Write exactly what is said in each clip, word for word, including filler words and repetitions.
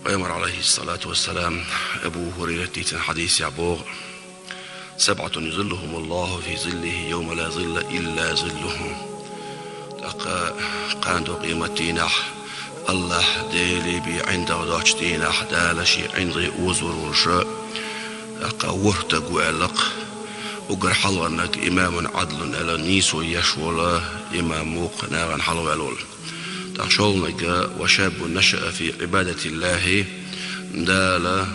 Пайхамар, алейхиссалату вассалам, Абу Хурайрата дийцина хьадисехь боху: «سبعة يظلهم الله في ظله يوم لا ظل إلا ظله». ТӀаккха кхана до къематдийнахь, Аллахь Деле бен ӀиндагӀ доцчу дийнахь Дала шен ӀиндагӀе озор волуш, тӀаккха ворхӀ стаг ву аьлла-кх, уггар хьалхарниг имамун Ӏадлун аьлла, нийсо еш волу имам ву-кх, нахана хьалхаваьлла волу. ТӀаккха шолгӀаниг: «وشاب نشأ في عبادة الله», Дала,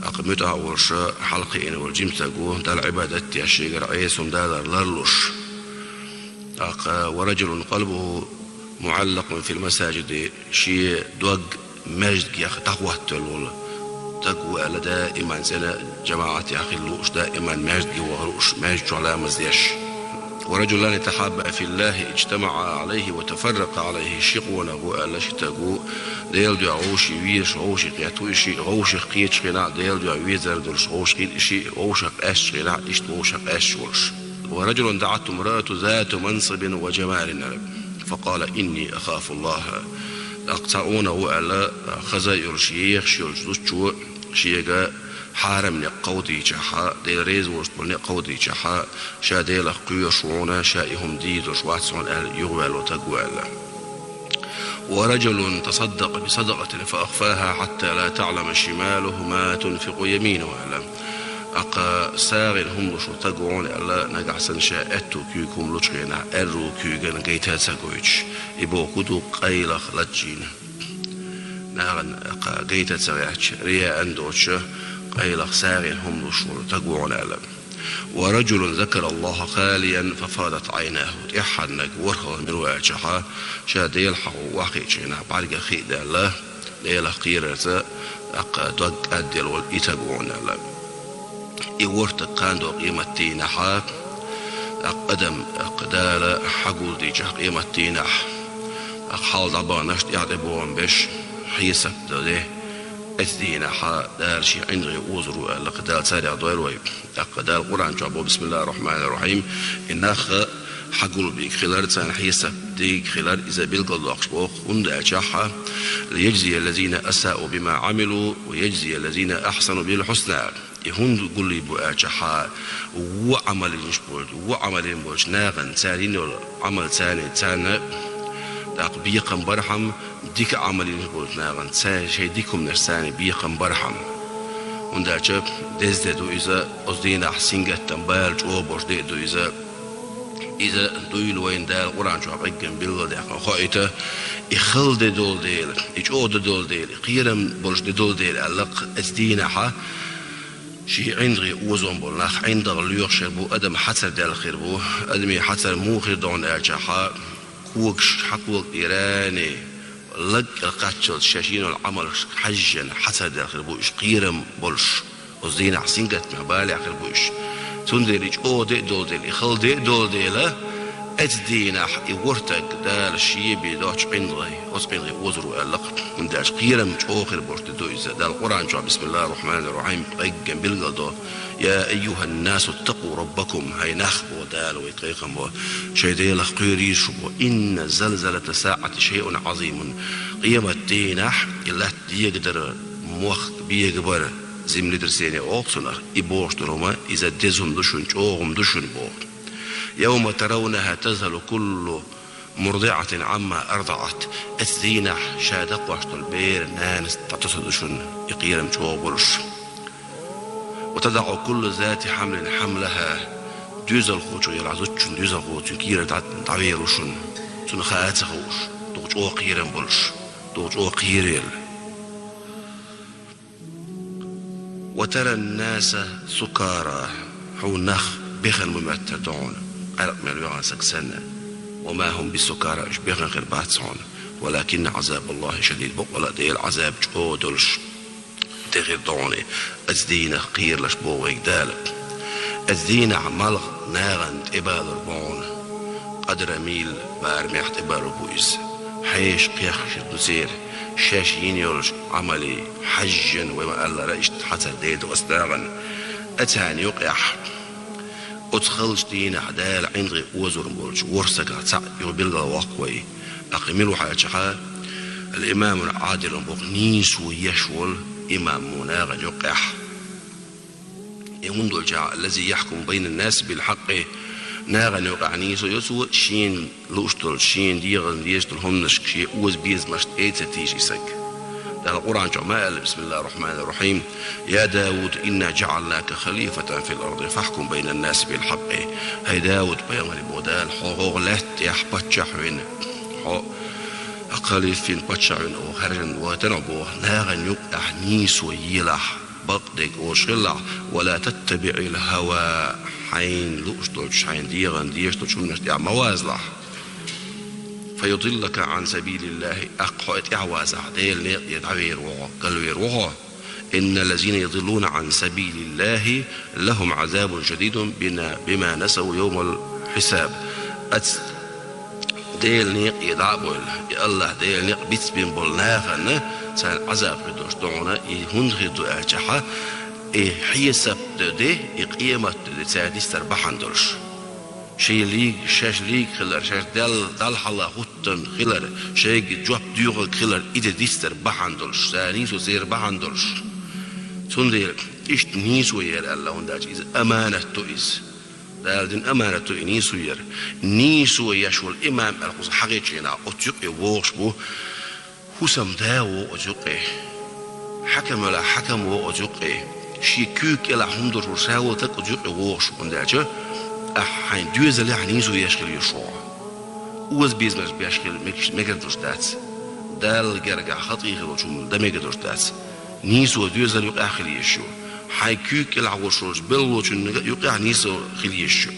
тӀаккха, муьтӀахь а волуш, хьалакхиъна волу жима стаг ву, Далла Ӏибадат деш, шегара Ӏеса хӀума далар ларлуш. ТӀаккха: «ورجل قلبه معلق في المساجد», шен дог маьждигех дӀахӀоттавелла волу стаг ву аьлла, даиман цӀена жамаӀатехь хила лууш, даиман маьждиге ваха лууш, маьждиг чохь ламаз деш. «ورجلان تحابا في الله اجتمعا عليه وتفرقا عليه», ши къонах ву аьлла, ши стаг ву, Делан дуьхьа вовшийн везаш, вовшийн кхетта ву и шиъ, вовшех кхеташ хенахь Делан дуьхьа везар долуш, вовшах хила и шиъ, вовшах къаьсташ хенахь иштта вовшах къаьсташ волуш. «ورجل دعته امرأة ذات منصب وجمال فقال: إني أخاف الله». ТӀаккха цхьа къонах ву аьлла, хаза а йолуш, ехаш йолчу зудчо шега хьарам некъ кховдийчахьа, Дела реза волуш болу некъ кховдийчахьа, ша Делах кхоьруш ву хьуна, ша и хӀума дийр долуш вац хьуна аьлла, юхаваьлла стаг ву аьлла. «ورجل تصدق بصدقة فأخفاها حتى لا تعلم شماله ما تنفق يمينه», аьлла. ТӀаккха сагӀина хӀума луш волу стаг ву хьуна аьлла, нагахь санна ша аьтту куьйга хӀума лучу хенахь, аьрру куьйгана гайта а ца гойтуш. И бохург ду къайлаха лачкъийна. Нахана, тӀаккха, гайта а ца гӀерташ, рияъ а доцуш, къайлаха сагӀина хӀума луш волу стаг ву хьуна аьлла. «ورجل ذكر الله خاليا ففاضت عيناه». ТӀаьххьарниг, ворхӀалгӀа мила ву аьлчахьа, ша Дела хьахо охьахиъчу хенахь бӀаьргех хи а даьлла, Делах кхерарца, тӀаккха, дог кӀадделла волу и стаг ву хьуна аьлла. И ворхӀ стаг кхана до къематдийнахьа, тӀаккха, адам, тӀаккха, Дала хьагулдийчахь къематдийнахь, тӀаккха, хьал дӀабаханарш, тӀаьхьа тӀебогӀам беш, хьесап дан де. Оцу дийнахьа Дала шен ӀиндагӀе озор ву аьлла-кх, Дала царех дойла вай. ТӀаккха Дала Къуръан чохь боху: «بسم الله الرحمن الرحيم». И нах хьагулбийга хилар, царна хьесап дийга хилар иза билгалдоккхуш боху, хӀунда аьлчахьа: «ليجزي الذين أساءوا بما عملوا ويجزي الذين أحسنوا بالحسنى». И хӀунда гулбийр бу аьлчахьа, вон Ӏамал йинчу болчу, вон Ӏамал йина болчу нахана, цара йина йолу Ӏамал царна, царна, тӀаккха, бекхам бархьама, дика Ӏамал йинчу болчу нахана, цара шайн дика хӀуманаш царна бекхам бархьама. ХӀунда аьлча деза де ду иза, оцу дийнахь сингаттам бала чӀогӀа болуш де а ду иза. Иза дуйла вайна Дала Къуръан чохь къеггина билгалдаьккхина хоуьйту, и хала де долу дела, и чӀогӀа де долу дела, и кхерам болуш де долу дела аьлла-кх, оцу дийнахьа шен ӀиндагӀе озон болу нах, ӀиндагӀ лоьхуш хир бу, адам хьацар даьлла хир бу, адамийн хьацар муха хир ду аьлчахьа, когаш хьан кога тӀера а, лаг кӀел кхаччалц шаьш йина йолу Ӏамалш хьаьжжина хьацар даьлла хир бу уьш, кхерам болуш. Оцу дийнахь сингаттамехь балехь хир бу уьш. Цундела и чӀогӀа де а долу дела, и хала де а долу дела, оцу дийнахь и ворхӀ стаг Дала шен бен доцчу ӀиндагӀе, оцу ӀиндагӀе озор ву аьлла-кх. ХӀунда аьлча кхерам чӀогӀа хир болуш де ду иза. Дала Къуръан чохь: «بسم الله الرحمن الرحيم», къеггина билгалдо: «يا أيها الناس اتقوا ربكم», хӀай нах, боху Дала вай кхайкхам бо, шайн Делах кхоьрийла шу, бо, «إن زلزلة الساعة شيء عظيم». Къематдийнахь и латта дегадара, мохк бегабара, землетрясение олу цунах, и бохуш долу хӀума, иза деза хӀума ду шуна, чӀогӀа хӀума ду шуна, боху. «يوم ترونها تذهل كل مرضعة عما أرضعت». Оцу дийнахь ша дакхош долу бер нанас дӀатосур ду шуна, и кхерам чӀогӀа болуш. «وتضع كل ذات حمل حملها». Доьзалхочо елахь зудчун доьзалхочун кийра дӀа-, дӀавер ву шуна. Цунна хаа а ца хууш, дукха чӀогӀа кхерам болуш, дукха чӀогӀа кхерера. «وترى الناس سكارى». Хьуна нах бехна бу моьттур ду хьуна, къаьркъа мел ваьхна саг санна. «وما هم بسكارى», уьш бехна хир бац хьуна. «ولكن عذاب الله شديد», бакъволу а Делан Ӏазаб чӀогӀа долуш де хир ду хьуна. Оцу дийнах кхералаш боху вайга Дала. Оцу дийнахь малх нахана тӀебалур бу хьуна. Къадрамийла барамехь тӀебалур бу иза. Хьеша кхехкаш хир ду церан, шаьш йина йолчу Ӏамалийн хьаьжжина, вай ма-аллара, иштта хьацар дер ду оцу нахана. Оцарна юкъехь, оцу халчу дийнахь Дала ӀиндагӀе озор болчу ворхӀ стагах цхьаъ юха билгалвоккху вай. ТӀаккха мила ву хьаьлчахьа, الإمام العادل боху нийсо еш волу имам ву нахана юкъехь. И хӀунда аьлча, الذي يحكم بين الناس بالحق, нахана юкъехь нийсо йо цо, шена лууш долчу, шена дегӀана дезаш долу хӀуманашка шен оза безамашна тӀе ца тийша и стаг. Дала Къуръан чохь ма аьлла: بسم الله الرحمن الرحيم: يا داود إنا جعلناك خليفة في الأرض فاحكم بين الناس بالحق. ХӀай Дауд пайхамар, боху Дала, хьо хӀокху лаьтта тӀехь паччахь вина, хьо халифин паччахь вина, хьо хаьржина вайтина, боху, нахана юкъехь нийсо елахь, бакъдерг олуш хилалахь, ولا تتبع الهوى, хьайна лууш долчу, хьайна дегӀана дезаш долчу хӀуманаш тӀехь ма вазалахь. فيضلك عن سبيل الله, тӀаккха хьо и тӀехь вазахь, Делан некъа тӀера дӀавер ву хьо, галвер ву хьо. إن الذين يضلون عن سبيل الله لهم عذاب شديد بما نسوا يوم الحساب. Ас Делан некъа тӀе дӀа а бевлла, и АллахӀ Делан некъ бицбина болу нахана царна Ӏазаб хир долуш ду хьуна, и хӀунда хир ду аьлчахьа, и хьесап де, и къемат де цара дистар бахьана долуш. Шайн лийга, шаьш лийга хилар, шаьш Далла, Далла хьалха хӀуттун хилар, шайга жоп доьхург хилар, и де дистар бахьана долуш, цара нийсо церан бахьана долуш. Цундела иштта нийсо яр аьлла, хӀунда аьлча иза аманат ду иза. Дала дина аманат ду и нийсо яр. Нийсо еш волу имам аьлла кхуза хьахийча хенахь, оцу юкъе вогӀуш бу. ХӀусамда вогӀу оцу юкъе. Хьаькам велахь, хьаькам вогӀу оцу юкъе. Шен куьйга кӀелахь хӀума долуш волу ша волу стаг оцу юкъе вогӀуш, хӀунда аьлча ахь хьайн доьзалехь нийсо еш хила йиш ю хьо. Оза безамаш беш хила мегаш-, мегар долуш дац. Далла гергахь хатӀий хилла волчу хӀуманна дан мегар долуш дац. Нийсо доьзал юкъехь хила йиш ю. Хьайн куьйга кӀелахь волуш волчу беллочунна юкъехь нийсо хила йиш ю.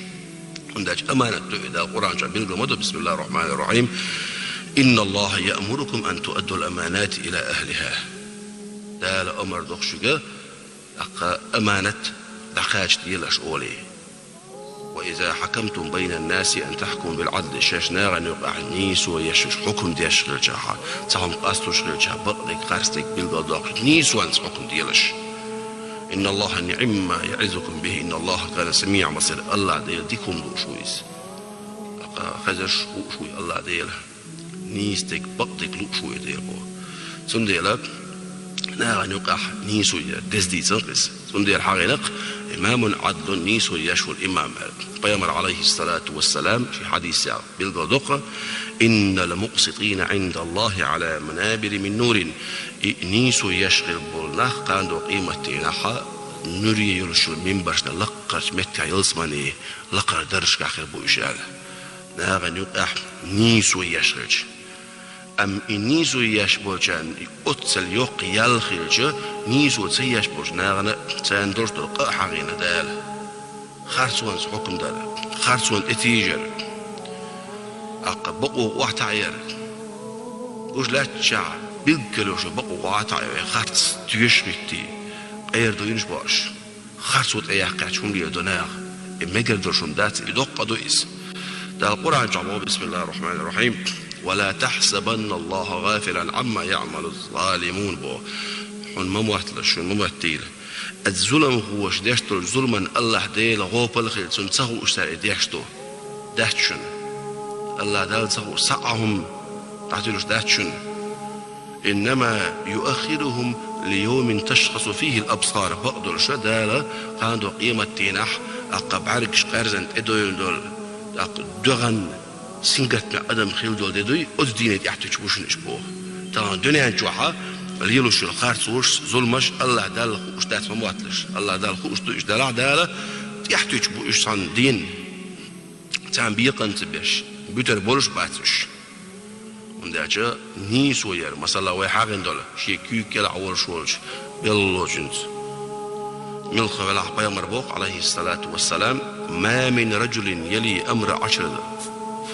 ХӀунда аьлча аманат ду и, Дала Къуръан чохь билгал ма до: بسم الله الرحمن الرحيم: إن الله يأمركم أن تؤدوا الأمانات إلى أهلها. Дала омра до шуьга, тӀаккха аманат дӀакхача делаш олий. وإذا حكمتم بين الناس أن تحكموا بالعدل, шаьш нахана юкъахь нийсо еш, хьукам деш хилчахьа, цхьа хӀума къастуш хилчахьа, бакъдерг, харцдерг билгалдоккхуш, нийсонца хьукам делаш. إن الله نعم ما يعظكم به إن الله كان سميعا بصيرا. АллахӀ Дела дика хӀума лууш ву иза. Хезаш, хууш ву АллахӀ Дела. Нийсдерг, бакъдерг лууш ву и Дела боху. Цундела нахана юкъахь нийсо яр деза дийцина иза. Цундела хьахийна-кх: إمام عدل, нийсо еш волу имам аьлла. Пайхамар, Ӏалайхиссалату вассалам, шен хьадисехь билгал до-кх: إن المقسطين عند الله على منابر من نور. И нийсо еш хир болу нах кхана долу къематдийнахь нуьре йолуш йолу минбаршна лаккхарчу меттехь ялсамане лакхара даржашкахь хир бу уьш аьлла. Нахана юкъахь нийсо еш хилча. Амма и нийсо еш болчарна и оццул йоккха ял хилча, нийсо ца еш болчу нахана царна долуш долу къа а хьахийна Дала. Харцонца хьукам дар, харцонна тӀетийжар, тӀаккха бакъо охьатаӀъяр. Уьш лаьттачохь билггал йолуш бакъо охьатаӀъяй, харц тоьшахӀиттий, къера дуйнаш бохуш. Харцо тӀеяьккхича хӀума леладо наха. И мегар долуш хӀума дац, и доккха къа ду иза. Дала Къуръан чохь боху: بسم الله الرحمن الرحيم: ولا تحسبن الله غافلا عما يعمل الظالمون, боху. Хьуна ма мотталаш, шуна ма моттийла. Аса зуламхоша деш долчу зуламан АллахӀ Дела гӀопал а хилла, цунна ца хууш цара и деш ду. Дац шуна. АллахӀ Далла ца хууш цхьа а хӀума дӀатуьлуш дац шуна. إنما يؤخرهم ليوم تشخص فيه الأبصار. Бакъдолуш Дала кхана долу къематдийнахь, тӀаккха бӀаьргаш къаьрзина тӀедоьлла долу, тӀаккха доьгӀна сингаттаме адам хилла долу де дуй, оцу дийне тӀаьхьатуьттуш бу шуна уьш боху. Тахана дуьнен чохь лелош йолу харцош, зуламаш АллахӀ Далла хууш дац ма мотталаш. АллахӀ Далла хууш ду уьш, делахь а Дала тӀаьхьатуьттуш бу уьш цхьана дийнна. Царна бекхам ца беш, буьтур болуш бац уьш. ХӀунда аьлча нийсо яр, масала, вай хьахийна долу, шен куьйга кӀелахь волуш волчу беллалочуьнца. Муьлхха велахь, пайхамар боху, Ӏалайхиссалату вассалам: ما من رجل يلي أمر عشر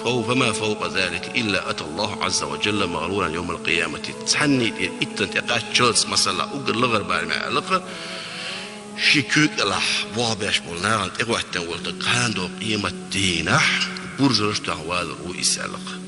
فما فوق ذلك إلا أتى الله عز وجل مغلولا يوم القيامة. Цхьанний тӀе, иттан тӀе кхаччалц, масала, уггар лахара бараме аьлла-кх, ши куьйга кӀелахь болх беш болу нахана тӀехӀоьттина волу стаг кхана долу къематдийнахь буржалш тоьхна валур ву иза аьлла-кх.